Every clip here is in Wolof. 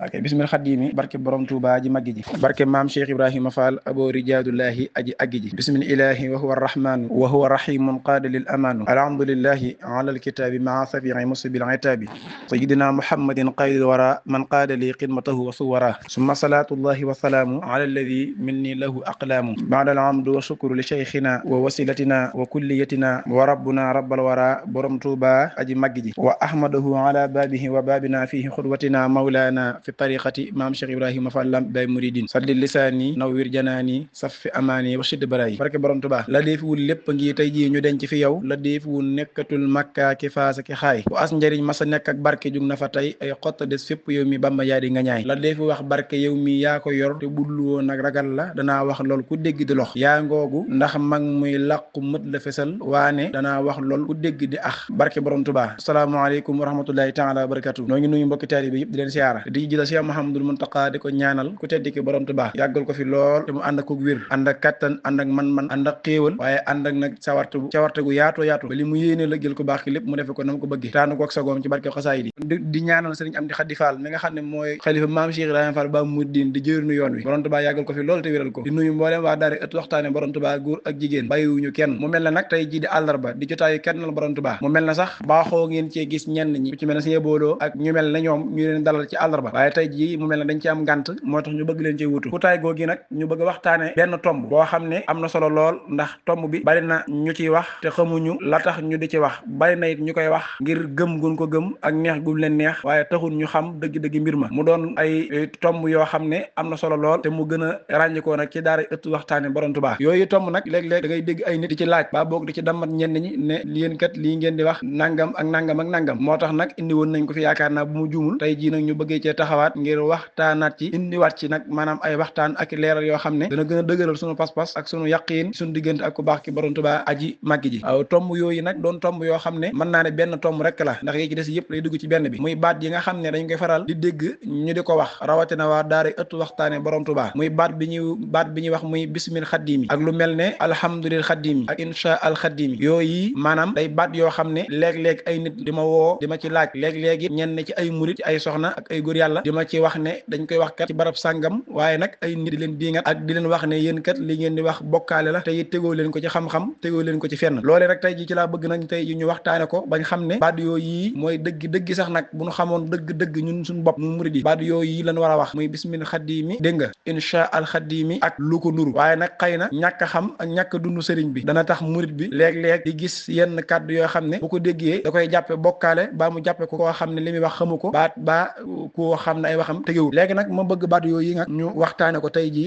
ok bismil xadimi barke borom Tuuba ji maggi ji barke maam Cheikh Ibrahima Fall abo rijaadullahi aji aggi ji bismil ilahi wa huwa arrahmanu wa huwa rahimun qaada lil amanu alhamdulillahi ala alkitabi maa safii musibil itabi sayidina muhammadin qaydil wara man qaada li xidmatahu wa suwara summa salatullahi wa salaamu ala alladi minni lahu aqlaamu baada alhamdu wa shukru li cheikhina wa wasilatina wa kulliyatina wa rabbuna rabbal wara borom Tuuba aji maggi ji wa ahmadahu ala babihi wa babina fihi xudwatina mawlana fi tariqati maam Cheikh Ibrahima Fall Lamp Baay Muridin saddi lisaani nawwir janaani saffi amaani wa shidd barayi barke borom Tuuba la deefiwul lépp ngi tey jii ñu denc fi yow la deefiwul nekkatul makka ki faasa ki xaay bu as njëriñ masa nekk ak barke jug na fa tey ay xotta des fépp yow mi Bamba yaa di nga ñaay la deefi wax barke yow mi yaa ko yor te budul woon nag ragal la danaa wax lool ku dégg di lox yaa ngoogu ndax mag muy làqu mët la fesal waane danaa wax lool ku dégg di ax barke borom Tuuba asalaamaaleykum wa rahmatullahi taala wa barakatuh noo ngi nuyu mbokki taalibe yëpp di leen siyaara di jël Cheikh Mouhamadoul Mountakha di ko ñaanal ku tedd ki borom Tuuba yàggal ko fi lool te mu ànd ak wér ànd ak kattan ànd ak man-man ànd ak xéewal waaye ànd ak nag cawarte gu yaatoo yaatu ba li mu yéene la jël ko baax ki lépp mu defe ko na mu ko bëggee taanu ko ak sagoom ci barke xasaayid yi di ñaanal sëriñ Amdi Xadi Fall mi nga xam ne mooy xalifa maam Cheikh Ibrahima Fall Baay Muridin di jëriñu yoon wi borom Tuuba yàggal ko fi lool te wéral ko di nuyu mboolem waa daara ëtt waxtaane borom Tuuba góor ak jigéen bàyyiwuñu kenn mu mel na nag tey ji di àllarba di jotaayu kenn la borom Tuuba mu mel na sax baaxoo ngeen cee gis ñenn ñi ci mel na Sëriñ Booloo ak ñu mel na ñoom ñu leen dalal ci àllarba waaye tey jii mu mel ne dañ ci am ngànt moo tax ñu bëgg leen ci wutu kutaay googi nag ñu bëgg a waxtaane benn tomb boo xam ne am na solo lool ndax tomb bi bari na ñu ciy wax te xamuñu la tax ñu di ci wax bari na it ñu koy wax ngir gëm gun ko gëm ak neex gu leen neex waaye taxul ñu xam dëgg-dëgg mbir ma mu doon ay tomb yoo xam ne am na solo lool te mu gën a ràññikoo nag ci daara ëtt waxtaane borom Tuuba yooyu tomb nag léeg-léeg da ngay dégg ay nit di ci laaj ba boog di ci dammat ñenn ñi ne yéen kat lii ngeen di wax nangam ak nangam ak nangam moo tax nag indi woon nañ ko fi yaakaar naa bu mu juumul tey jii nag ñu bëggee cee taxawaat ngir waxtaanaat ci indiwaat ci nag maanaam ay waxtaan ak leeral yoo xam ne dana gën a dëgëral sunu pas-pas ak sunu yaqiin sunu diggante ak ku baax ki borom Tuuba aji màggi ji waaw tomb yooyu nag doon tomb yoo xam ne mën naa ne benn tomb rek la ndax yi ci des yëpp lay dugg ci benn bi muy baat yi nga xam ne dañ koy faral di dégg ñu di ko wax rawatina waa daara ëtt waxtaane borom Tuuba muy baat bi ñuy wax muy bismil xaddiimi ak lu mel ne alhamdulil xaddiimi ak insha al xaddiimi yooyu maanaam day baat yoo xam ne léeg-léeg ay nit di ma woo di ma ci laaj léeg-léegi ñenn ci ay murit ci ay soxna ak ay góor yàlla di ma ci wax ne dañ koy wax kat ci barab sàngam waaye nag ay nit di leen diingat ak di leen wax ne yéen kat li ngeen di wax bokkaale la te it tegoo leen ko ci xam-xam tegoo leen ko ci fenn loolee rek tey ji ci laa bëgg nag tey ji ñu waxtaane ko bañ xam ne baat yooyu mooy dëgg sax nag bu ñu xamoon dëgg ñun suñu bopp ñu murit yi baat yooyu lañ war a wax muy bismil xaddiimi dégg nga insha al xaddiimi ak lu ko nuru waaye nag xëy na ñàkk a xam ak ñàkk a dund sëriñ bi dana tax murit bi léeg-léeg di gis yenn kàddu yoo xam ne bu ko déggee da koy jàppe bokkaale baa mu jàppe ko koo xam ne li muy wax xamu ko baat baa koo xam ne ay waxam tegewul léegi nag ma bëgg baat yooyu nag ñu waxtaane ko tey ji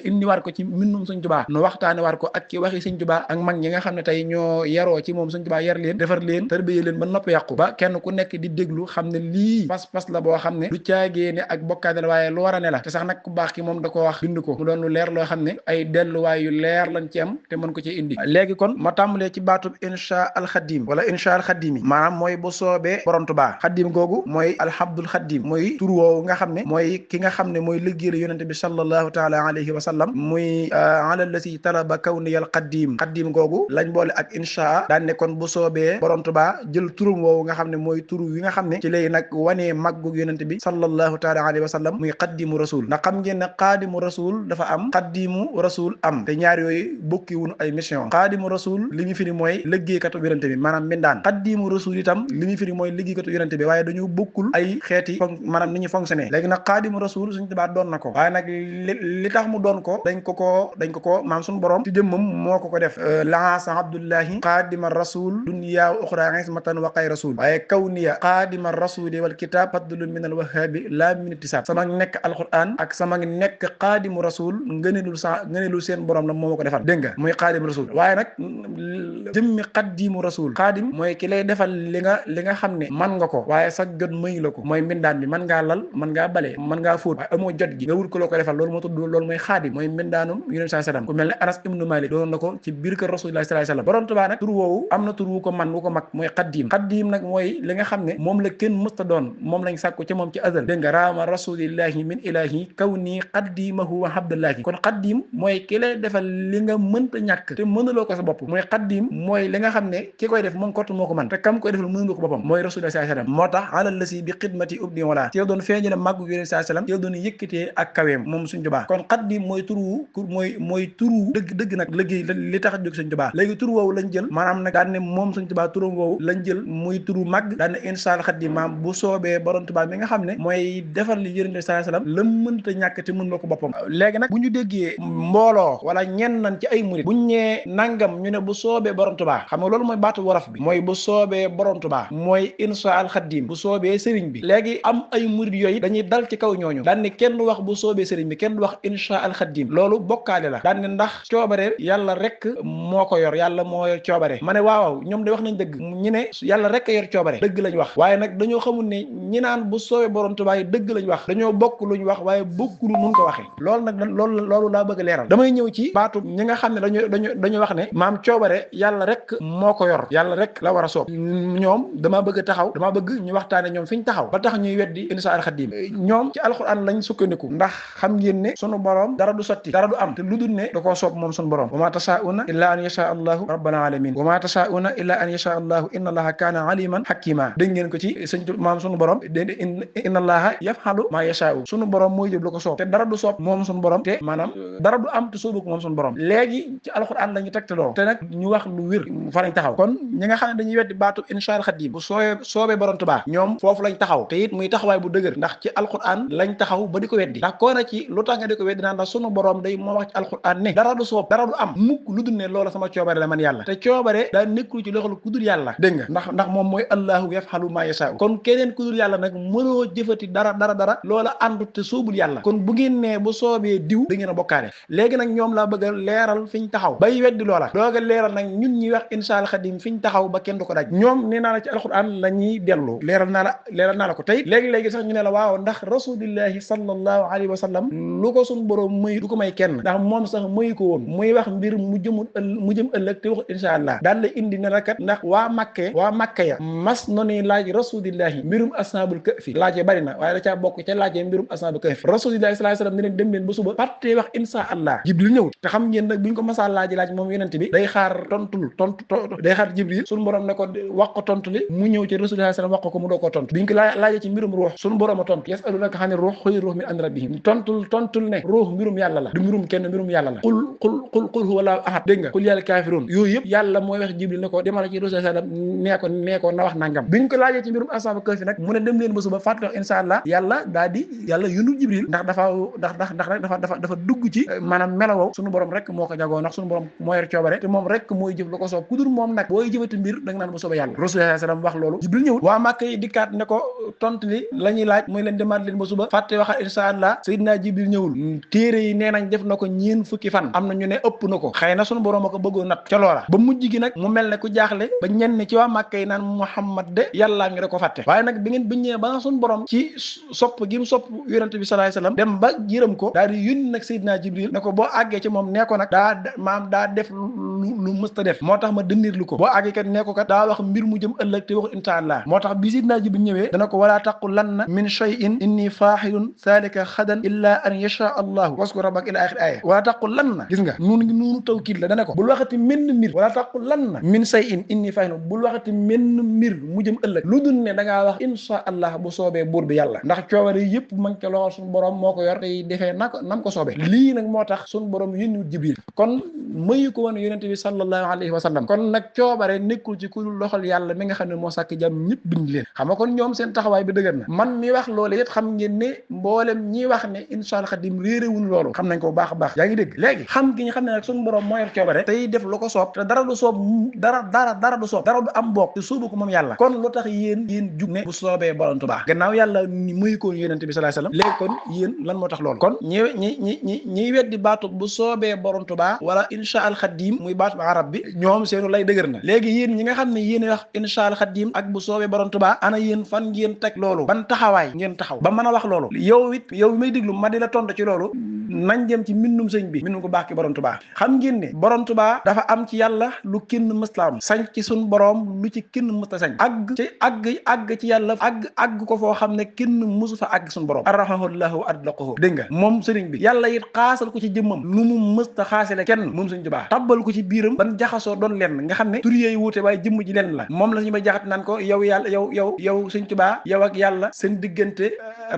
indi war ko ci mbindum Sëriñ Tuubaa nu waxtaane war ko ak ci waxi Sëriñ Tuubaa ak mag ñi nga xam ne tey ñoo yaroo ci moom Sëriñ Tuubaa yar leen defar leen tarbiyee leen ba nopp yàqu ba kenn ku nekk di déglu xam ne lii pas-pas la boo xam ne du caagee ne ak bokkaale la waaye lu war a ne la te sax nag ku baax ki moom da ko wax bind ko mu doon lu leer loo xam ne ay delluwaay yu leer lañ ci am te mën ko ci indi léegi kon ma tàmbalee ci baatub insha al xaddim wala insha al xaddimi maanaam mooy bu soobee borom Tuubaa xaddim googu mooy alhabdul xaddim mooy tur woowu nga xam ne mooy ki nga xam ne mooy liggéeyal yonente bi sallallahu taala alayhi wa sallam muy alalati talaba kawniyal xaddim xaddim googu lañ boole ak insha daan ne kon bu soobee borom Tuubaa jël turum woowu nga xam ne mooy tur wi nga xam ne ci lay nag wanee màggug yonente bi sallallahu taala alayhi wa sallam muy xaddimu rasul ndax xam ngeen ne xaadimu rasul dafa am xaddimu rasul am te ñaar yooyu bokki wuñu ay mission xaadimu rasul li mu firi mooy liggéeykatu yonente bi maanaam mbindaan xaddimu rasul itam li mu firi mooy liggéeykatu yonente bi waaye dañu bokkul ay xeeti maanaam ni ñu fonctionné léegi nag xaadimu rasul Sëriñ Tuubaa doon na ko waaye nag li tax mu doon ko dañ ko maam suñu borom ci jëmmam moo ko def laasa abdullahi xaadima rasul dunya wa uxra ismatan wa xay rasul waaye kawniya xaadima rasuli wal kitab fadlun min al wahabi la min ittisab sama nekk alquran ak sama nekk xaadimu rasul ngëneelul seen borom la moo ma ko defal dégg nga muy xaadimu rasul waaye nag jëmmi xaddimu rasul xaadim mooy ki lay defal li nga xam ne man nga ko waaye sax jot mayu la ko mooy mbindaan bi mën ngaa lal mën ngaa bale mën ngaa fóot waaye amoo jot gi nga wut ko loo ko defal loolu moo tudd loolu mooy xaadim mooy mbindaanum yonent sallallahu alayhi wasallam ku mel ne Anas ibnu Malik doon na ko ci biir kër Rasulullah sallallahu alayhi wasallam borom Tuubaa nag tur woowu am na tur wu ko man wu ko mag mooy xaddiim nag mooy li nga xam ne moom la kenn mësta doon moom lañ sàkku ci moom ci azal dégg nga raama rasulillahi min ilahi kaw nii xaddimahu wa abdullahi kon xaddiim mooy ki lay defal li nga mënta ñàkk te mënuloo ko sa bopp mooy xaddiim mooy li nga xam ne ki koy def moom kott moo ko man te kam koy defal mënuloo ko boppam mooy Rasulullah sallallahu alayhi wasallam moo tax alal la si bi xidmati ubdi wala ci doon feeñ feeñale màggu yonent sallallahu alayhi wasallam ci la doon yëkkatee ak kaweem moom Sëñ Tuubaa kon xaddim mooy turu dëgg nag liggéey li tax a jóg Sëñ Tuubaa léegi turu woowu lañ jël maanaam nag daan ne moom Sëñ Tuubaa turu woowu lañ jël muy turu màgg daan ne insaal xaddim maam bu soobee borom Tuubaa mi nga xam ne mooy defar li yonent sallallahu alayhi wasallam la mënta ñàkk te mën na ko boppam léegi nag bu ñu déggee mbooloo wala ñenn nan ci ay murit buñ ñee nangam ñu ne bu soobee borom Tuubaa xam nga loolu mooy baatu waraf bi mooy bu soobee borom Tuubaa mooy insaal xaddim bu soobee sëriñ bi léegi am ay murit yooyu dañuy dal ci kaw ñooñu daan ne kenn wax bu soobee sëriñ bi kenn wax insha al xaddim loolu bokkaale la daan ne ndax coobare yàlla rek moo ko yor yàlla moo yor coobare ma ne waaw ñoom de wax nañ dëgg ñi ne yàlla rek a yor coobare dëgg lañ wax waaye nag dañoo xamul ne ñi naan bu soobee borom Tuubaa yi dëgg lañ wax dañoo bokk luñ wax waaye bokkulu nun ko waxee loolu nag loolu laa bëgg a leeral damay ñëw ci baatu ñi nga xam ne dañu wax ne maam coobare yàlla rek moo ko yor yàlla rek la war a soob ñoom dama bëgg ñu waxtaane ñoom fi ñu taxaw ba tax ñuy weddi insha al xaddim ñoom ci alxuraan lañ sukkandiku ndax xam ngeen ne sunu borom dara du sotti dara du am te lu dul ne da koo soob moom sunu borom wa ma tashaa'una illa an yasha allahu rabbul alamin wa ma tashaa'una illa an yasha allahu inna allaha kaana aliman hakima dégg ngeen ko ci sëñ maam sunu borom inna allaha yaf'alu ma yashaa'u sunu borom mooy jëf lu ko soob te dara du soob moom sunu borom te maanaam dara du am te soobu ko moom sunu borom léegi ci alxuraan lañu tegtaloo te nag ñu wax lu wér fa lañ taxaw kon ñi nga xam ne dañuy weddi baatu insha al xaddim bu soobee borom Tuubaa ñoom foofu lañ taxaw te it muy taxawaay bu dëgër ndax ci alxuraan lañ taxaw ba di ko weddi ndax koo na ci lu tax nga di ko weddi naan la sunu borom day moo wax ci alxuraan ne dara du soob dara du am mukk lu dul ne loola sama coobare la man yàlla te coobare daa nekkul ci loxol ku dul yàlla dégg nga ndax moom mooy allahu yaf'alu ma yashaa'u kon keneen ku dul yàlla nag mënoo jëfati dara loola àndut te soobul yàlla kon bu ngeen nee bu soobee diw da ngeen a bokkaale léegi nag ñoom laa bëgg a leeral fi ñu taxaw bay weddi loola dooga leeral nag ñun ñi wax insha al xadim fi ñu taxaw ba kenn du ko daj ñoom nee naa la ci alxuraan la ñuy dellu leeral naa la ko tey léegi sax ñu ne la waaw ndax rasulillahi sallallahu alayhi wa sallam lu ko suñ borom muy du ko may kenn ndax moom sax mayu ko woon muy wax mbir mu jëm ëllëg te wax insha allah daal la indi ne la kat ndax waa Makka ya mas noni laaj rasulillahi mbirum ashabul kahfi laajee bari na waaye da caa bokk ca laajee mbirum ashabul kahfi rasulillahi sallallahu alayhi wa sallam ne leen dem leen ba suba fàttee wax insha allah jibril ñëw te xam ngeen nag bu ñu ko masaa laaj moom yonent bi day xaar tontu day xaar jibril suñu borom ne ko wax ko tontu li mu ñëw ci rasulillahi sallallahu alayhi wa sallam wax ko mu doo ko tontu bi ñu ko laajee ci mbirum ruux suñu borom a tontu yasalunaka xani ruux xuli ruux min amri rabbihim tontul ne ruux mbirum yàlla la du mbirum kenn mbirum yàlla la qul huwa allahu ahad dégg nga qul yàlla kaafiruun yooyu yëpp yàlla mooy wax jibril ne ko demal ci rasulillahi sallallahu alayhi wa sallam nee ko na wax nangam bi ñu ko laajee ci mbirum ashabu kahfi nag mu ne dem leen ba suba fàtte wax insha allah yàlla yundu jibril ndax dafa dugg ci maanaam melawoo suñu borom rek moo ko jagoo ndax suñu borom moo yor coobare te moom rek mooy jëf lu ko soob ku dul moom nag booy jëfati mbir da nga naan ba sooba yàlla rasulullah sallam wax loolu jibril ñëwul waa Màkka yi dikkaat ne ko tontu li la ñuy laaj muy leen demaat leen ba suba fàtte waxal insha allah Seydina Jibril ñëwul téere yi nee nañ def na ko ñeen fukki fan am na ñu ne ëpp na ko xëy na suñu borom a ko bëggoon nat ca loola ba mujj gi nag mu mel ne ku jaaxle ba ñenn ci waa Màkka yi naan Muhammad de yàllaa ngi da ko fàtte waaye nag bi ngeen biññee ba nga suñu borom ci sopp gi mu sopp yonente bi sallallahu alayhi wasallam dem ba yërëm ko daal di yónni nag Seydina Jibril ne ko boo àggee ci moom nee ko nag daa def lu mësta def moo tax ma dënnir lu ko boo àggee kat nee ko kat daa wax mbir mu jëm ëllëg te wax insha allah moo tax bi Seydina Jibril ñëwee dana ko wala taqulanna min shay'in inni faa'ilun zalika xadan illa an yasha allahu waskur rabbaka ila axir aya wala taqulanna gis nga nuunu tawkiid la dana ko bul waxati menn mbir wala taqulanna min shay'in inni faa'ilun bul waxati menn mbir mu jëm ëllëg lu dul ne da ngaa wax insha allah bu soobee buur bi yàlla ndax coobare yëpp man ca loxol suñu borom moo ko yor te defee nam ko soobee lii nag moo tax suñu borom yónni Jibril kon mayu ko woon yonente bi sallallahu alayhi wa sallam kon nag coobare nekkul ci ku loxol yàlla mi nga xam ne moo sàkk jàmm ñëpp bind leen xam nga kon ñoom seen taxawaay bi dëgër na man mi wax loolu it xam ngeen ne mboolem ñi wax ne insha Allah xadim réeréwuñ loolu xam nañ ko bu baax a baax yaa ngi dégg léegi xam gi ñu xam ne nag suñu borom moo yor coobare tey def lu ko soob te dara du soob dara du soob dara du am bokk te soobu ko moom yàlla kon lu tax yéen jug ne bu soobee borom Tuubaa gannaaw yàlla ni muy ko yonente bi sallallahu alayhi wasallam léegi kon yéen lan moo tax loolu kon ñi weddi baatu bu soobee borom Tuubaa wala insha al xadim muy baatu arab bi ñoom seenu lay dëgër na léegi yéen ñi nga xam ne yéen wax insha al xadim ak bu soobee borom Tuubaa ana yéen fan ngeen teg loolu ban taxawaay ngeen taxaw ba mën a wax loolu yow may déglu ma di la tontu ci loolu nañ dem ci mbindum sëñ bi mbindum ko baax ki borom Tuubaa xam ngeen ne borom Tuubaa dafa am ci yàlla lu kenn mësta am sañ ci suñ borom lu ci kenn mësta sañ àgg ci yàlla àgg ko foo xam ne kenn mësu fa àgg suñ borom arrahahullahu wa adlaqahu dégg nga moom sëriñ bi yàlla it xaasal ko ci jëmmam lu mu mësta xaasale kenn moom sëñ Tuubaa tabbal ko ci biiram ban jaxasoo doon lenn nga xam ne tur yooyu wuute waaye jëmm ji lenn la moom la ñu may jaxat naan ko yow yàlla yow sëñ Tuubaa yow ak yàlla seen diggante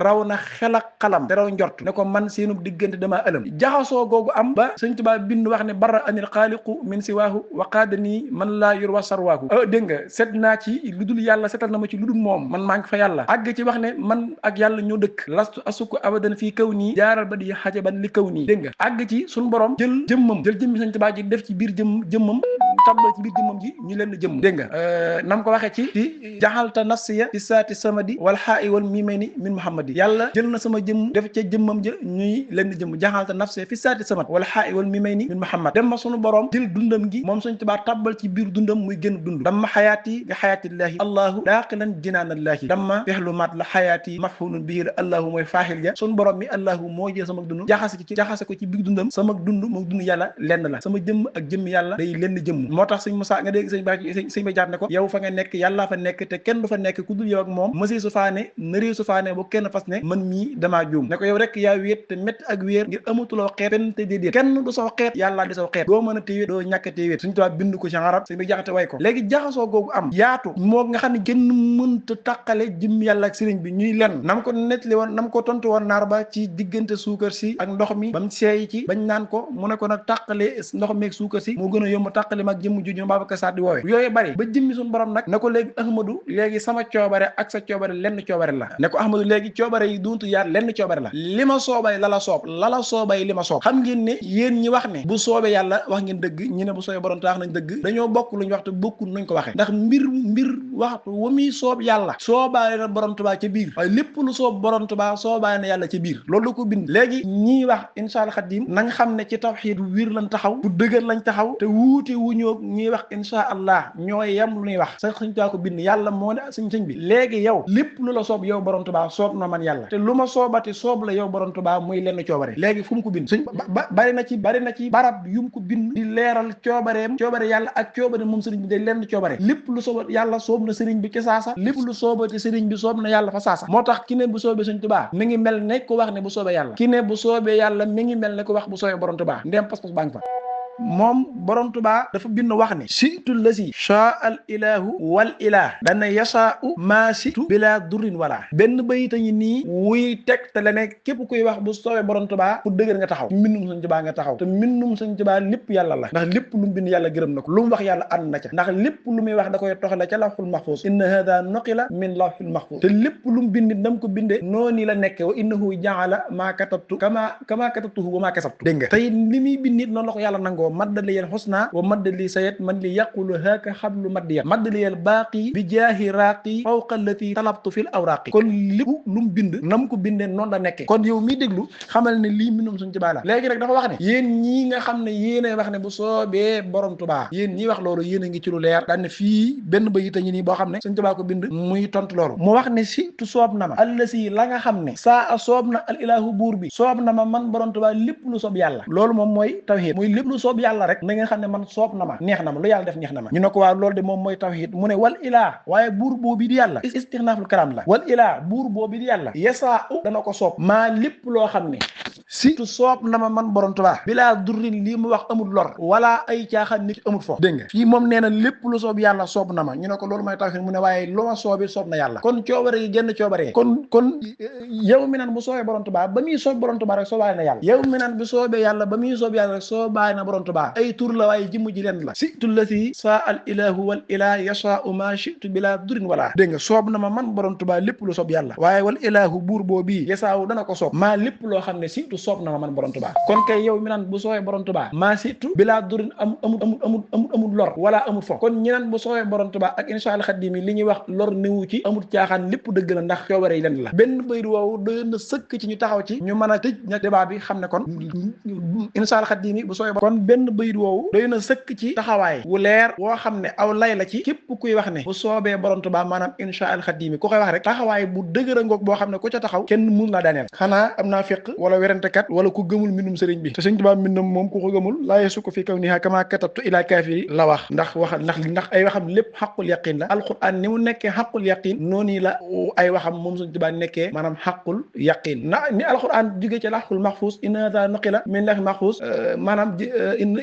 raw na xel ak xalam te raw njort ne ko man seenu diggante dama ëlëm jaxasoo googu am ba sëñ Tuubaa bind wax ne barra anil xaaliqu min siwaahu wa qaadanii man laa yor wa sarwaahu dégg nga set naa ci lu dul yàlla setal na ma ci lu dul moom man maa ngi fa yàlla àgg ci wax ne man ak yàlla ñoo dëkk lastu asuku abadan fii kaw nii jaaral ba di xajaban li kaw nii dégg nga àgg ci suñu borom jël jëmmi sëñ Tuubaa ji def ci biir jëmmam tabbal ci biir jëmmam ji ñu leen jëmm dégg nga nam ko waxee ci jaxalta nafsiya fi saati samadi wal xaa'i wal mimayni min muhammadi yàlla jël na sama jëmm def ca jëmmam ja ñuy leen jëmm jaxalta nafsiya fi saati samad wal xaa'i wal mimayni min muhammad dem ma sunu borom jël dundam gi moom sëñ Tuubaa tabbal ci biir dundam muy gën dund damma xayaati bi xayaatillaahi allahu daaqilan jinaanallaahi damma fexlu maat la xayaati mafhulun bihi la allahu mooy faaxil ja sunu borom mi allahu moo jël sama dund jaxase ko ci biir dundam sama dund moo dund yàlla lenn la sama jëmm ak jëmm yàlla day lenn jëmm moo tax sëñ Musaa nga dégg sëñ ba jaar ne ko yow fa nga nekk yàllaa fa nekk te kenn du fa nekk ku dul yow ak moom mësee su faane nëree su faane bu kenn fas ne man mii damaa juum ne ko yow rek yaa wéet te métti ak wéer ngir amatuloo xeet benn te déedéet kenn du saw xeet yàllaa di saw xeet doo mën a téye doo ñàkk a téye suñu tubaab bind ko ci arab sëñ bi jaxate way ko léegi jaxasoo googu am yaatu moo nga xam ne kenn mënta tàqale jëm yàlla ak sëriñ bi ñuy lenn nam ko nettali woon nam ko tontu woon naar ba ci diggante suukar si ak ndox mi ba mu seey ci bañ naan ko mu ne ko nag tàqale ndox meeg suukar si moo gën a yomb tàqale mag jëmm ju ñu Babacar Sarr di woowee yooyu bari ba jëmmi suñu borom nag ne ko léegi Ahmadou léegi sama coobare ak sa coobare lenn coobare la ne ko Ahmadou léegi coobare yi duuntu yaar lenn coobare la li ma soobay lala soobay li ma soob xam ngeen ne yéen ñi wax ne bu soobee yàlla wax ngeen dëgg ñi ne bu soobee borom taax nañ dëgg dañoo bokk luñ wax te bokkul nuñ ko waxee ndax mbir waxtu wa muy soob yàlla soobaale na borom Tuubaa ca biir waaye lépp lu soob borom Tuubaa soobaale na yàlla ca biir loolu la ko bind léegi ñiy wax insha Allah xadim nañ xam ne ci tawxiid wir lañ taxaw bu dëgër lañ taxaw te wuute wuñoo ñuy wax insha Allah ñooy yem lu ñuy wax sax suñ taa ko bind yàlla moo ne sëñ bi léegi yow lépp lu la soob yow borom Tuubaa soob na man yàlla te lu ma soobati soob la yow borom Tuubaa muy lenn coobare léegi fu mu ko bind suñ bari na ci barab yu mu ko bind di leeral coobare yàlla ak coobare moom sëriñ bi day lenn coobare lépp lu soobat yàlla soob na sëriñ bi ci saasa lépp lu soobati sëriñ bi soob na yàlla fa saasa moo tax ki ne bu soobee sëñ Tuubaa mi ngi mel ne ku wax ne bu soobee yàlla ki ne bu soobee yàlla mi ngi mel ne ku wax bu soobee borom Tuubaa ndem pas-pas baa ngi fa moom borom Tuubaa dafa bind wax ne situ la si shaa al ilahu wal ilah dana yasaau maa situ bila durrin wala benn bayit a ngi nii wuy teg te la ne képp kuy wax bu soobee borom Tuubaa fu dëgër nga taxaw mbindum sëñ Tuubaa nga taxaw te mbindum sëñ Tuubaa lépp yàlla la ndax lépp lu mu bind yàlla gërëm na ko lu mu wax yàlla ànd na ca ndax lépp lu muy wax da koy toxale ca lawhul mahfuz inna hada nuqila min lawhil mahfuz te lépp lu mu bind dam ko binde noonu la nekke wa innahu jaala maa katabtu kama katabtuhu wa maa kasabtu dégg nga tey li muy bind it noonu la ko yàlla nangoo maddali yel xusna wa maddali sayet man li yaqulu haaka xablu maddiya maddali yel baaqi bi jaahi raaqi fawqa allati talabtu fil awraaqi kon lépp lu mu bind nam ko bindee noonu la nekkee kon yow miy déglu xamal ne lii mbindum Sëñ Tuubaa la léegi rek dafa wax ne yéen ñii nga xam ne yéenay wax ne bu soobee borom Tuubaa yéen ñii wax loolu yéen a ngi ci lu leer daan ne fii benn bayit a ngi nii boo xam ne Sëñ Tuubaa ko bind muy tontu loolu mu wax ne si tu soob na ma allasi la nga xam ne saa a soob na al ilahu buur bi soob na ma man borom Tuubaa lépp lu soob yàlla loolu moom mooy tawhid muy lépp lu soob yàlla rek na nga xam ne man soob na ma neex na ma lu yàlla def neex na ma ñu ne ko waaw loolu de moom mooy tawhid mu ne wal ilaa waaye buur boobu di yàlla istixnaaful karam la wal ilaa buur boobu di yàlla yasaa u dana ko soob maa lépp loo xam ne surtout soob na ma man borom Tuubaa bilaa durrin lii mu wax amul lor wala ay caaxaan nit amul foofu dégg nga fii moom nee na lépp lu soob yàlla soob na ma ñu ne ko loolu mooy tawhid mu ne waaye lu ma soobi soob na yàlla kon coobare yi genn coobare kon yow mi naan bu soobee borom Tuubaa ba muy soob borom Tuubaa rek soobaay na yàlla yow mi naan bu soobee yàlla ba muy soob yàlla rek soobaay na borom Tuubaa ay tur la waaye jëmm ji leen la situ lati saa al ilahu wal ilah yashaa'u ma shi'tu bila durin wala dégg nga soob na ma man borom Tuubaa lépp lu soob yàlla waaye wal ilahu buur boobii yasaa'u dana ko soob maa lépp loo xam ne situ soob na ma man borom Tuubaa kon kay yow mi naan bu soobee borom Tuubaa maa situ bila durin amul lor wala amul fo kon ñi naan bu soobee borom Tuubaa ak insha Allah xadim li ñuy wax lor newu ci amul caaxaan lépp dëgg la ndax coobare yi leen la benn bayit woowu doy na sëkk ci ñu taxaw ci ñu mën a tëj nag débat bi xam ne kon insha Allah xadim bu soobee kon benn bayit woowu doy na sëkk ci taxawaay wu leer woo xam ne aw lay la ci képp kuy wax ne bu soobee borom Tuubaa maanaam insha Allah xadim ku koy wax rek taxawaay bu dëgër a ngoog boo xam ne ku ca taxaw kenn mun la daaneel xanaa am naa fiq wala werante ndaxte kat wala ku gëmul mbindum sëriñ bi te sëñ Tuubaa mbindum moom ku ko gëmul laa yesuko fi kaw niha kama katabtu ila kaafiri la wax ndax ay waxam lépp xaqul yaqin la alquran ni mu nekkee xaqul yaqin noonu la ay waxam moom sëñ Tuubaa nekkee maanaam xaqul yaqin ni alquran jógee ci lawhul mahfuz inna hadha nuqila min lawhil mahfuz maanaam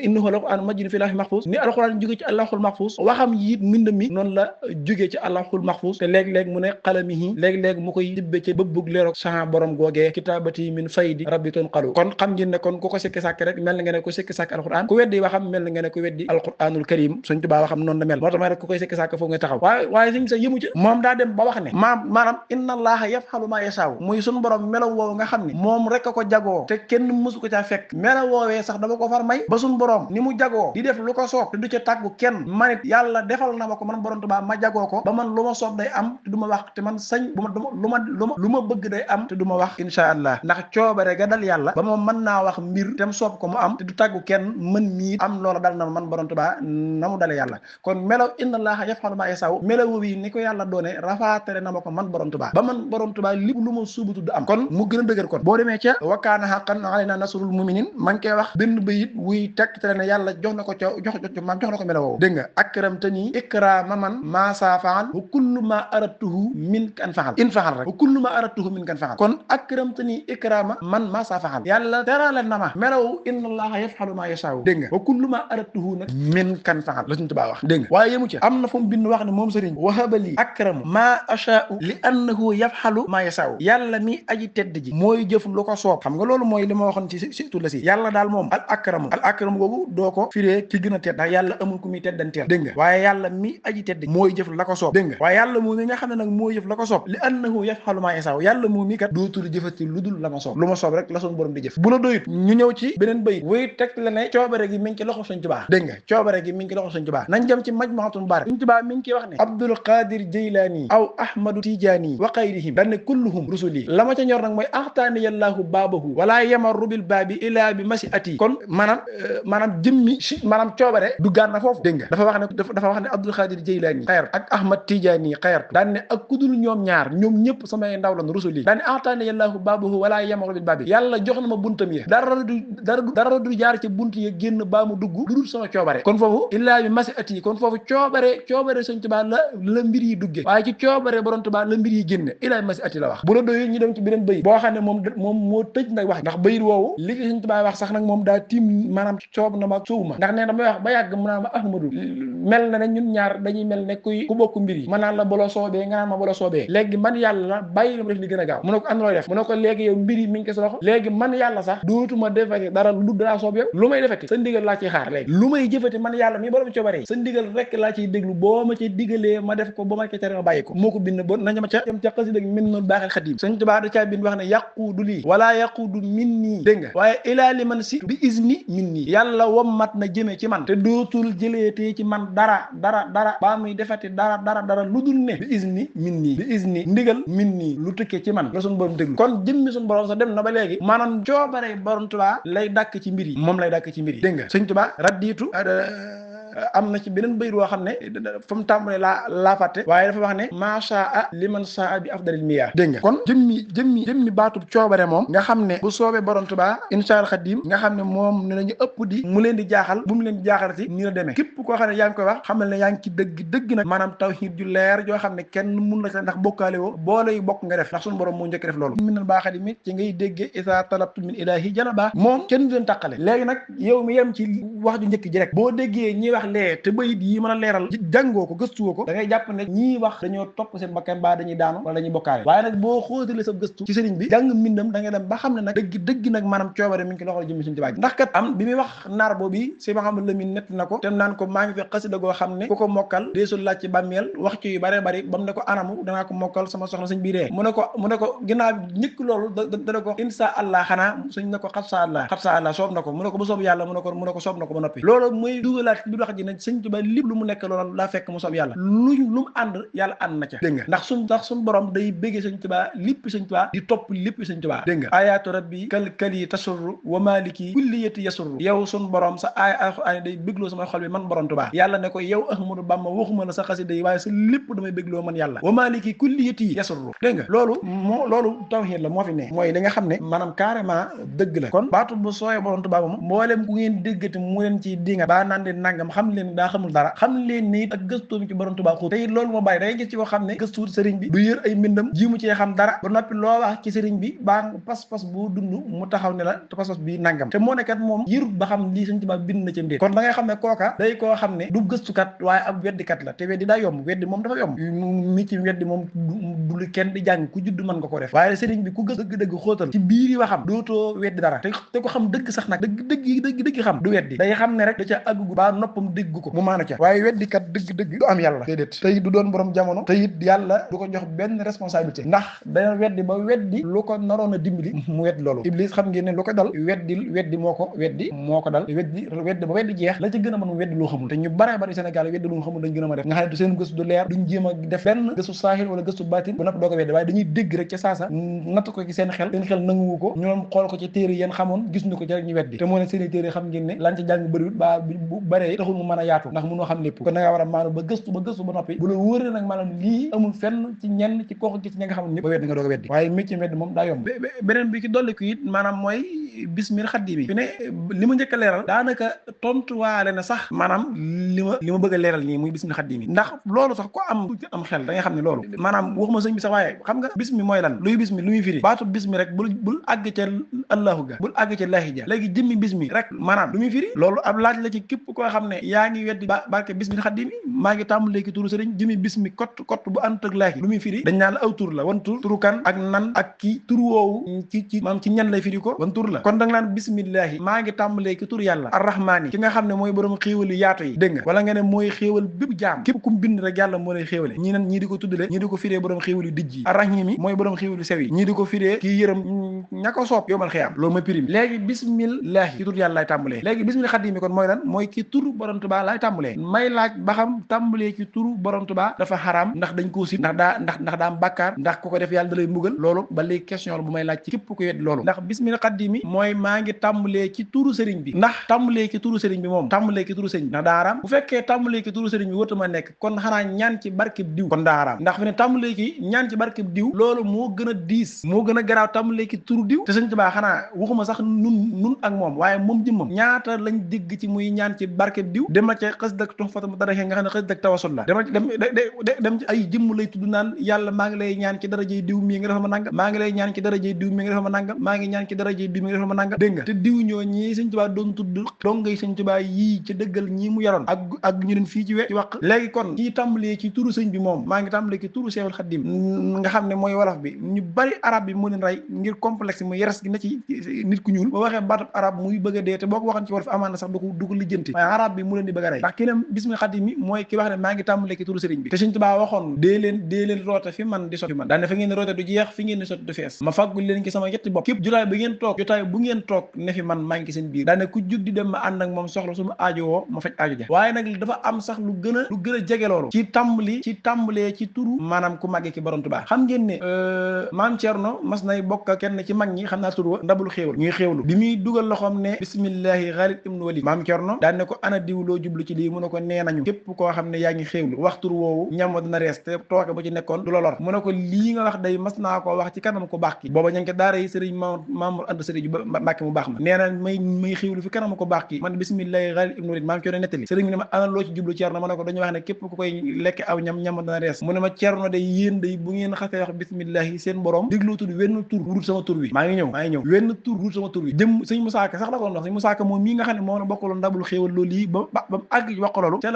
innahu alquran majidun fi lawhil mahfuz ni alquran jógee ci lawhul mahfuz waxam yiit mbind mi noonu la jógee ci lawhul mahfuz te léeg-léeg mu ne qalamihi léeg-léeg mu koy tibbe ci bëbbug leeroog sa borom googee kitabati min faydi rabbi ton qalu kon xam ngeen ne kon ku ko sikki sàkk rek mel na nga ne ko sikki sàkk alquran ku weddi waxam mel na nga ne ko weddi alquranul karim Sëñ Tuubaa waxam noonu la mel moo tax may rek ku koy sikki sàkk foofu nga taxaw waaye sëñ sa yëmu ci moom daa dem ba wax ne maanaam inna allaha yaf'alu ma yashaa muy suñu borom melaw woowu nga xam ne moom rek a ko jagoo te kenn mësu ko caa fekk melaw woowee sax dama ko far may ba suñu borom ni mu jagoo di def lu ko soob te du ca tàggu kenn manit yàlla defal na ma ko man borom Tuubaa ma jagoo ko ba man lu ma soob day am te du ma wax te man sañ lu ma bëgg day am te du ma wax insha allah ndax coobare ga dal yàlla ba moom mën naa wax mbir tem soob ko mu am te du tàggu kenn mën mii am loola dal na man borom Tuubaa na mu dale yàlla kon melaw inna allaha yaf'alu ma yashaa melaw wi ni ko yàlla doone rafaatale na ma ko man borom Tuubaa ba man borom Tuubaa lépp lu ma suubutu du am kon mu gën a dëgër kon boo demee ca wa kaana haqqan alaynaa nasrul mu'miniin man koy wax benn bayit wuy tegtale ne yàlla jox na ko ca jox na ko melaw woowu dégg nga akramtani ikraama man maa saa faal wa kullu ma aradtuhu min kan faal in faal rek wa kullu ma aradtuhu min kan faal kon akramtani ikraama man maa saa faal yàlla terale na ma melaw inna allaha yaf'alu ma yashaa dégg nga wa kullu ma aradtuhu nag min kan faal la Sëñ Tuubaa wax dégg nga waaye yemu ci am na fu mu bind wax ne moom sëriñ wahabali akramu maa ashaa'u li annahu yaf'alu maa yashaa yàlla mi aji tedd ji mooy jëf lu ko soob xam nga loolu mooy li ma waxoon ci surtout la si yàlla daal moom al akramu googu doo ko firee ki gën a tedd ndax yàlla amul ku muy teddanteel dégg nga waaye yàlla mi aji tedd mooy jëf la ko soob dégg nga waaye yàlla moom mi nga xam ne nag mooy jëf la ko soob li annahu yaf'alu maa yashaa yàlla moom mi kat dootul jëfati lu dul la ma soob lu ma soob rek la suñu borom di jëf bu la doyut ñu ñëw ci beneen bayit wuy teg la ne coobare gi mi ngi ci loxo Sëñ Tuubaa dégg nga coobare gi mi ngi ci loxo Sëñ Tuubaa nañ jëm ci majmu'atul mubarak Sëñ Tuubaa mi ngi ciy wax ne Abdul Qadir Jeylaani aw Ahmadu Tijaani wa xayrihim danne kulluhum rusuli la ma ca ñor nag mooy axtaani yallaahu baabahu wala yamaru bil baabi ilaa bi masiati kon maanaam jëmmi maanaam coobare du gaan na foofu dégg nga dafa wax ne Abdul Qadir Jeylaani xayar ak Ahmad Tijaani xayartu daan ne ak kudul ñoom ñaar ñoom ñëpp samay ndaw lan rusuli daan ne axtaani yallaahu baabahu wala yamaru bil baabi yàlla jox na ma buntam yi dara du jaar ci bunt yi génn baa mu dugg lu dul sama coobare kon foofu illaa bi masiati kon foofu coobare Sëñ Tuubaa la mbir yi dugge waaye ci coobare borom Tuubaa la mbir yi génne illaa bi masiati la wax bu la doyee ñu dem ci beneen bayit boo xam ne moom moo tëj nag wax ndax bayit woowu li ci Sëñ Tuubaa wax sax nag moom daa tiim maanaam coob na ma suuw ma ndax nee damay wax ba yàgg mu naan ma Ahmadu mel na ne ñun ñaar dañuy mel ne ku bokk mbir yi ma naan la bolo soobee nga naan ma bolo soobee léegi man yàlla la bàyyi la ma def li gën a gaaw mu ne ko am looy def mu ne ko léegi yow mbir yi mi ngi ko sa loxo léegi man yàlla sax dootuma defati dara lu dara soob yow lu may defati sa ndigal laa ciy xaar léegi lu may jëfati man yàlla mi borom coobare sa ndigal rek laa ciy déglu boo ma ci digalee ma def ko ba ma ko tere ma bàyyi ko moo ko bind ba nañu ma ca dem ca xasida min noonu baaxal xadim Sëñ Tuubaa da caa bind wax ne yaquudu lii wala yaquudu min nii dégg nga waaye ilaa li man si bi izni min nii yàlla wommat na jëme ci man te dootul jëleetee ci man dara baa muy defati dara lu dul ne bi izni min nii bi izni ndigal min nii lu tukkee ci man la suñu borom déglu kon jëmmi suñu borom sax dem na ba léegi maanaam coobare borom Tuubaa lay dàkk ci mbir yi moom lay dàkk ci mbir yi dégg nga Sëñ Tuubaa raddiitu am na ci beneen bayit woo xam ne fa mu tàmbalee laa fàtte waaye dafa wax ne maashaa liman saa bi afdalil miyaa dégg nga kon jëmmi baatub coobare moom nga xam ne bu soobee borom Tuubaa inshaal xadim nga xam ne moom ne nañu ëpp di mu leen di jaaxal bu mu leen di jaaxal si nii la demee képp koo xam ne yaa ngi koy wax xamal ne yaa ngi ci dëgg nag maanaam tawhiid ju leer joo xam ne kenn mun na ci ndax bokkaale woo boole yu bokk nga def ndax suñu borom moo njëkk def loolu minal baaxadi mi ci ngay déggee isa talabtu min ilahi jalaba moom kenn du leen tàqale léegi nag yow mi yem ci wax ju njëkk ji rek boo déggee ñi wax lee te bayit yi mën a leeral jàngoo ko gëstuwoo ko da ngay jàpp ne ñii wax dañoo topp seen bakkan ba dañuy daanu wala dañuy bokkaale waaye nag boo xóotale sa gëstu ci sëriñ bi jàng mbindam da ngay dem ba xam ne nag dëgg nag maanaam coobare mi ngi ci loxol jëmmi Sëñ Tuubaa ndax kat am bi muy wax naar boobu si Mouhamadou Lamine nett na ko te naan ko maa ngi fi xasida goo xam ne ku ko mokkal deesul laaj ci bàmmeel wax ci yu bare bari ba mu ne ko anamu danaa ko mokkal sama soxna sëñ bi ree mu ne ko ginnaaw ñëkk loolu dana ko insha allah xanaa suñ ne ko xabsa allah soob na ko mu ne ko bu soob yàlla mu ne ko soob na ko ba noppi loolu muy dugalaat bi wax ji ne sëñ Tuubaa lépp lu mu nekk loolu laa fekk mu soob yàlla lu mu ànd yàlla ànd na ca dégg nga ndax suñ borom day bëggee sëñ Tuubaa lépp sëñ Tuubaa di topp lépp sëñ Tuubaa dégg nga ayaatu rabbi kali tasurru wa maliki kulliyati yasurru yow suñ borom sa aaya alxuraan day bégloo sama xol bi man borom Tuubaa yàlla ne ko yow Ahmadu Bamba waxuma la sa xasida yi waaye sa lépp damay bégloo man yàlla wa maliki kulliyati yasurru dégg nga loolu tawhiid la moo fi ne mooy li nga xam ne maanaam carrément dëgg la kon baatu bu sooyee borom Tuubaa moom mboolem ku ngeen déggati mu leen ci dinga baa naan leen nangam xam leen daa xamul dara xam leen ni ak gëstoom ci borom Tuubaa xuut te it loolu moo bàyyi day gis ci koo xam ne gëstuwut sëriñ bi du yër ay mbindam ji mu cee xam dara ba noppi loo wax ci sëriñ bi baa pas-pas bu dund mu taxaw ne la te pas-pas bi nangam te moo nekkat moom yërut ba xam lii sëñ Tuubaa bind na ca ndéet kon da ngay xam ne kooka day koo xam ne du gëstukat waaye ab weddikat la te weddi daa yomb weddi moom dafa yomb mi ci weddi moom du lu kenn di jàng ku judd mën nga ko def waaye sëriñ bi ku gës dëgg-dëgg xóotal ci biir yi waxam dootoo weddi dara te ko xam dëgg sax nag dëgg xam du weddi day xam ne rek da ca àggu baa noppam dégg ko mu maana ca waaye weddikat dëgg du am yàlla déedéet te it du doon borom jamono te it yàlla du ko jox benn responsabilité ndax dana weddi ba weddi lu ko naroon a dimbali mu weddi loolu Iblis xam ngeen ne lu ko dal weddi moo ko dal weddi ba weddi jeex la ca gën a mën mu weddi loo xamul te ñu bare bari Sénégal weddi lu xamul dañ gën a ma def nga xam ne du seen gëstu du leer duñ jéem a def benn gëstu saahir wala gëstu baatin ba napp doo ko weddi waaye dañuy dégg rek ca saasa natt ko ci seen xel nanguwu ko ñoom xool ko ci téere yéen xamoon gis ñu ko ci rek ñu weddi te moo ne seeni téere xam ngeen ne lan ci jàng bëriwut ba bu bëree taxul mu mën a yaatu ndax mënoo xam lépp kon da ngaa war a maanu ba gëstu ba noppi bu la wóoree nag maanaam lii amul fenn ci ñenn ci kooku ci ñi nga xam ne ñëpp ba weddi nga doog a weddi waaye métier weddi moom daa yomb beneen bi ki dolli ko it maanaam mooy bismil xaddi bi fi ne li ma njëkk a leeral daanaka tontuwaale na sax maanaam li ma bëgg a leeral nii muy bismil xaddi bi ndax loolu sax ko am xel da nga xam ne loolu maanaam waxuma sëñ bi sax waaye xam nga bismi mooy lan luy bismi lu muy firi baatu bismi rek bul àgg ca allahu ga bul àgg ca laahi ja léegi jëmmi bismi rek maanaam lu muy firi loolu ab laaj la ci képp koo xam ne yaa ngi weddi barke bismil xaddi bi maa ngi tàmm léegi turu sëriñ jëmmi bismi kott bu ànd ak laahi lu muy firi dañ naan la aw tur la wan turu kan ak nan ak kii tur woowu ci maanaam ci ñan lay firi ko wan tur la kon da nga naan bismillahi maa ngi tàmbalee ki tur yàlla arrahmaani ki nga xam ne mooy borom xéewali yaatu yi dégg nga wala nga ne mooy xéewal bépp jaam képp kum bind rek yàlla moo lay xéewale ñii di ko tuddale ñii di ko firee borom xéewali dijj yi arrahimi mooy borom xéewali sew yi ñii di ko firee kii yërëm ña ko soob yowmal xiyaam loolu mooy prime léegi bismillahi ki tur yàlla laay tàmbalee léegi bismil xadimi kon mooy lan mooy ki tur borom Tuubaa laay tàmbalee may laaj ba xam tàmbalee ci turu borom Tuubaa dafa xaraam ndax dañ koo si ndax daa am bàkkaar ndax ku ko def yàlla da lay mbugal loolu ba léegi question la bu may laaj ci képp ku wedd loolu ndax bismil xadimi mooy maa ngi tàmbalee ci turu sëriñ bi ndax tàmbalee ci turu sëriñ bi moom tàmbalee ci turu sëriñ bi ndax daa xaraam bu fekkee tàmbalee ci turu sëriñ bi wërtuma nekk kon xanaa ñaan ci barkeb diw kon daa xaraam ndax fi ne tàmbalee ci ñaan ci barkeb diw loolu moo gën a diis moo gën a garaaw tàmbalee ci turu diw te sëriñ Tuubaa xanaa waxuma sax nun ak moom waaye moom jëmmam ñaata lañ dégg ci muy ñaan ci barkeb diw dem na ca xës dak Tuhfatu Mutadarihin nga xam ne xës dak tawasul la dem ci ay jëmm lay tudd naan yàlla maa ngi lay ñaan ci darajey diw mii nga defal ma nangam maa ngi lay ñaan ci darajey diw mii nga defal ma nangam maa ngi ñaan ci darajey diw mii nga defal ma nangam dégg nga te diw ñoo ñii sëñ Tuubaa doon tudd dongay sëñ Tuubaa yii ci dëggal ñii mu yaroon ak ñu leen fii ci wax léegi kon kii tàmbalee ci turu sëñ bi moom maa ngi tàmbalee ci turu Seexul Xadiim nga xam ne mooy wolof bi ñu bari arab bi mu leen rey ngir complexe mu yeres gi na ci nit ku ñuul ba waxee baatab arab muy bëgg a dee te boo ko waxoon ci wolof amaan na sax du ko lijjanti waaye arab bi mu leen di bëgg a rey ndax ki ne bismil xadim mi mooy ki wax ne maa ngi tàmbalee ci turu sëriñ bi te sëñ Tuubaa waxoon dee leen roote fi man di sotti fi man daane fa ngeen roote du jeex fi ngeen di sotti du fees ma fàggul leen ki sama yetti bopp képp jotaay bu ngeen toog ne fi man maa ngi seen biir daane ku jug di dem ma ànd ak moom soxla su ma aajo woo ma faj aajo ja waaye nag dafa am sax lu gën a jege loolu ci tàmbalee ci turu maanaam ku màggee ki borom Tuubaa xam ngeen ne maam Cerno mas nay bokk kenn ci mag ñi xam naa tur wa ndabul xéewal ñuy xéewlu bi muy dugal loxoom ne bismillahi Xaalid ibnu Walid maam Cerno daan ne ko ana diw loo jublu ci lii mu ne ko nee nañu képp koo xam ne yaa ngi xéewlu wax tur woowu ñam wa dina rees te tooke ba ci nekkoon du la lor mu ne ko lii nga wax day mas naa koo wax ci kanam ko baax ki booba ña ngi ko daara yi sëriñ Mamour Anta Sëriñ Mbàkke mu baax ma nee na may xéewlu fi kanam ko baax ki man bismillahi Xaalid ibnu Walid maam Cerno nettali sëriñ bi ne ma ana loo ci jublu Cerno ma ne ko dañu wax ne képp ku koy lekk aw ñam dina rees mu ne ma Cerno day yéen day bu ngeen xasee wax bismillahi seen borom dégloo tudd wenn tur wut sama tur wi maa ngi ñëw wenn tur wut sama tur wi jëm sëñ Musaa Ka sax la ko wax sëñ Musaa Ka moom mii nga xam ne moom na bokkaloon ndabul xéewal loolu yi ba mu àgg wax ko loolu ca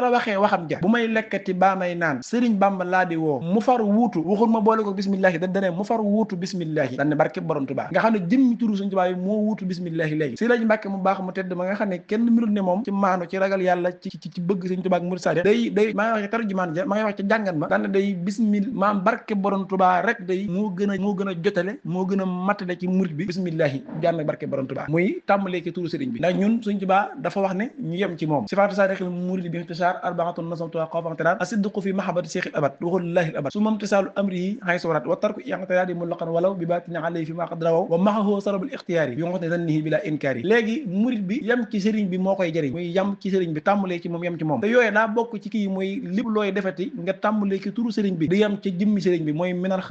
la waxee waxam ja bu may lekkati baa may naan sëriñ Bamba laa di woo mu far wuutu waxul ma boole ko bismillahi da dane mu far wuutu bismillahi dañ ne barke borom Tuubaa nga xam ne jëmmi tur turu Sëñ Tuubaa yi moo wuutu bismillahi léegi si lañ Mbàkke mu baax mu tedd ma nga xam ne kenn mirut ne moom ci maanu ci ragal yàlla ci bëgg Sëñ Tuubaa ak murid saade day maa ngi wax ci tarjumaan ja ma ngay wax ci jàngat ma daane day maam barke borom Tuubaa rek day moo gën a jotale moo gën a matale ci murid bi bismillahi jànn barke borom Tuubaa muy tàmbalee ci turu sëriñ bi ndax ñun Sëñ Tuubaa dafa wax ne ñu yem ci moom sifaatu saadiqil murid bi ixtisaar arbaatun nasamtuha xawfantirar asidqu fi mahabbati cheikhil abad waxulillahi abad su moom tisaalu amrihi hay sorat wa tarku i'tiraadi mulaqan walaw bi baatini alayhi fi ma qad rawaw wa maxahu sarabul ixtiyaari bi nga xam ne dannihi bi la inkaari léegi murid bi yem ci sëriñ bi moo koy jëriñ muy yem ci sëriñ bi tàmbalee ci moom yem ci moom te yooyu daa bokk ci kii muy lépp looy defati nga tàmbalee ci turu sëriñ bi di yem ci jëmmi sëriñ bi mooy minal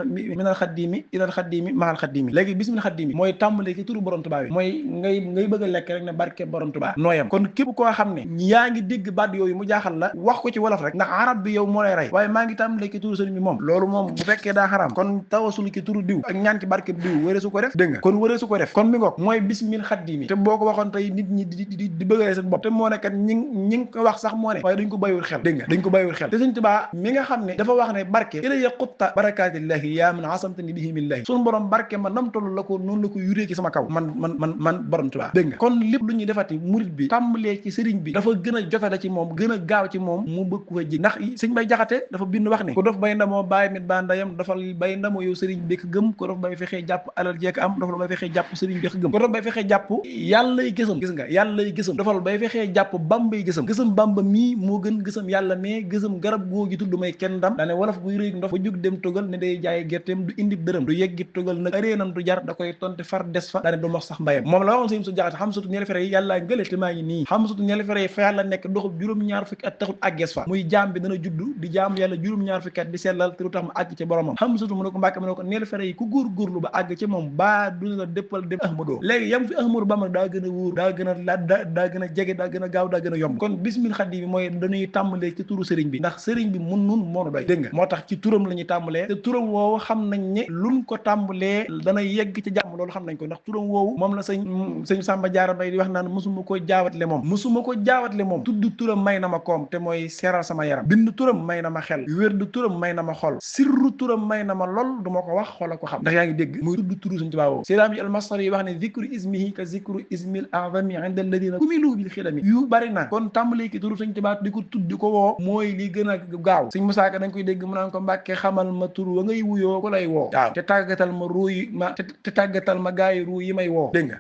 xaddimi ilal xaddimi mahal xaddimi léegi bismil xaddimi mooy tàmbalee ci turu borom Tuubaa bi mooy ngay bëgg a lekk rek ne barke borom Tuubaa nooyam kon képp koo xam ne yaa ngi dégg baat yooyu mu jaaxal la wax ko ci wolof rek ndax arab bi yow moo lay rey waaye maa ngi tàmbalee ci turu sëriñ bi moom loolu moom bu fekkee daa xaraam kon tawasul ci turu diw ak ñaan ci barke diw wëree su ko def dégg nga kon wëree su ko def kon mi ngoog mooy bismil xaddimi te boo ko waxoon tey nit ñi di bëggee seen bopp te moo ne kat ñi ko wax sax moo ne waaye dañ ko bàyyiwul xel dégg nga dañ ko bàyyiwul xel te Sëñ Tuubaa mi nga xam ne dafa wax ne barke ilaya xutta barakaatillahi yaa man asamtani bihi millahi suñu borom barke man nam toll la ko noonu la ko yuree ci sama kaw man borom Tuubaa dégg nga kon lépp lu ñuy defati murid bi tàmbalee ci sëriñ bi dafa gën a jotale ci moom gën a gaaw ci moom mu bëgg ko ji ndax Sëñ Bay Jaxate dafa bind wax ne ku dof bay ndamoo bàyyi mit ba ndayam dafal bay ndamoo yow sëriñ bi ko gëm ko dof bay fexee jàpp alal jeek am dafal bay fexee jàpp sëriñ bi ko gëm ko dof bay fexee jàpp yàllay gësam gis nga yàllay gësam dafal bay fexee jàpp bambay gësam gësam bamba mii moo gën gësam yàlla mais gësam garab googi tudd may kenn ndam daane wolof buy réy ndox ba jóg dem togal ne day jaay gerteem du indi dërëm du yeggi togal nag aréenam du jar da koy tonte far des fa daane du mox sax mbayam moom la waxoon Sëñ su jaxate xam sutu ñeli fere yi yàllaa ngële te maa ngi nii xam sutu ñeli fere yi fa yàlla nekk doxub juróom-ñaar fukki at taxul àggees fa muy jaam bi dana juddu di jaamu yàlla juróom-ñaar fukki at di sellal te lu tax mu àgg ci boromam xam sutu mu ne ko Mbàkke mu ne ko ñeli fere yi ku góorgóorlu ba àgg ci moom baa du la déppal dem ahmadoo léegi yam fi ahmadu ba daa gën a wóor daa gën a daa gën a jege daa gën a gaaw daa gën a yomb kon bismil xaddi bi mooy dañuy tàmbalee ci turu sëriñ bi ndax sëriñ bi mun nun moonu doy dégg nga moo tax ci turam la ñuy tàmbalee te turam woowu xam nañ ne luñ ko tàmbalee dana yegg ci jàmm loolu xam nañ ko ndax turam woowu moom la sëñ Samba Jaara Mbay di wax naan musuma ko jaawatle moom tudd turam may na ma koom te mooy seeral sama yaram bind turam may na ma xel wérdu turam may na ma xol sirru turam may na ma lool du ma ko wax xoola ko xam ndax yaa ngi dégg muy tudd turu Sëñ Tuubaa woowu Seydina ji almasari yi wax ne zikru ismihi ka zikru ismil azami inda alladina kumilu bil xidami yu bari na kon tàmbalee ki turu Sëñ Tuubaa di ko tudd di ko woo mooy li gën a gaaw Sëñ Musaa Ka dañ koy dégg mu naan ko Mbàkke xamal ma tur wa ngay wuyoo ko lay woo waaw te tàggatal ma ruu yi te tàggatal ma gaayi ruu yi may woo dégg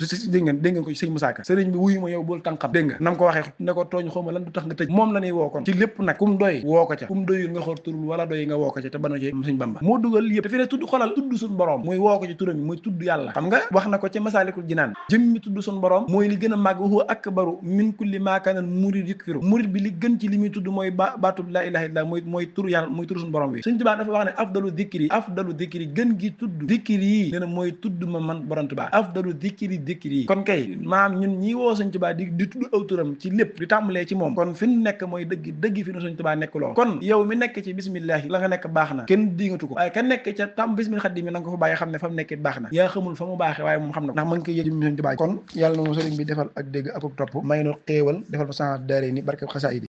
nga dégg nga ko Sëñ Musaa Ka sëriñ bi wuyu ma yow bul tànqam dégg nga nam ko waxee ne ko tooñ xawma lan du tax nga tëj moom la ñuy woo kon ci lépp nag kum doy woo ko ca kum doyul nga xool turul wala doy nga woo ko ca te bana ci Sëñ Bamba moo dugal yëpp te fi ne tudd xolal tudd suñu borom muy woo ko ci turam yi muy tudd yàlla xam nga wax na ko ci Masaalikul Jinaan jëmmi tudd suñu borom mooy li gën a màgg huwa akbaru min kulli maa kaana murid yukfiru murid bi li gën ci li muy tudd mooy baatub laa ilaaha illallaah mooy tur yàlla mooy tur suñu borom bi Sëñ Tuubaa dafa wax ne afdalu dikri gën gi tudd dikri yi nee na mooy tudd ma man borom Tuubaa afdalu dikri yi kon kay maam ñun ñi woo Sëñ Tuubaa di tudd aw turam ci lépp di tàmbalee ci moom kon fi nu nekk mooy dëgg fi nu Sëñ Tuubaa nekk loo kon yow mi nekk ci bismillahi la nga nekk baax na kenn diingatu ko waaye ka nekk ca tam bismil xaddi mi na nga ko fa bàyyi xam ne fa mu nekk baax na yaa xamul fa mu baaxee waaye moom xam na ko ndax ma ngi koy yëg Sëñ Tuubaa kon yàlla na mu sëriñ bi defal ak dégg ak topp may nu xéewal defal fa sa daare ni barke xasaayid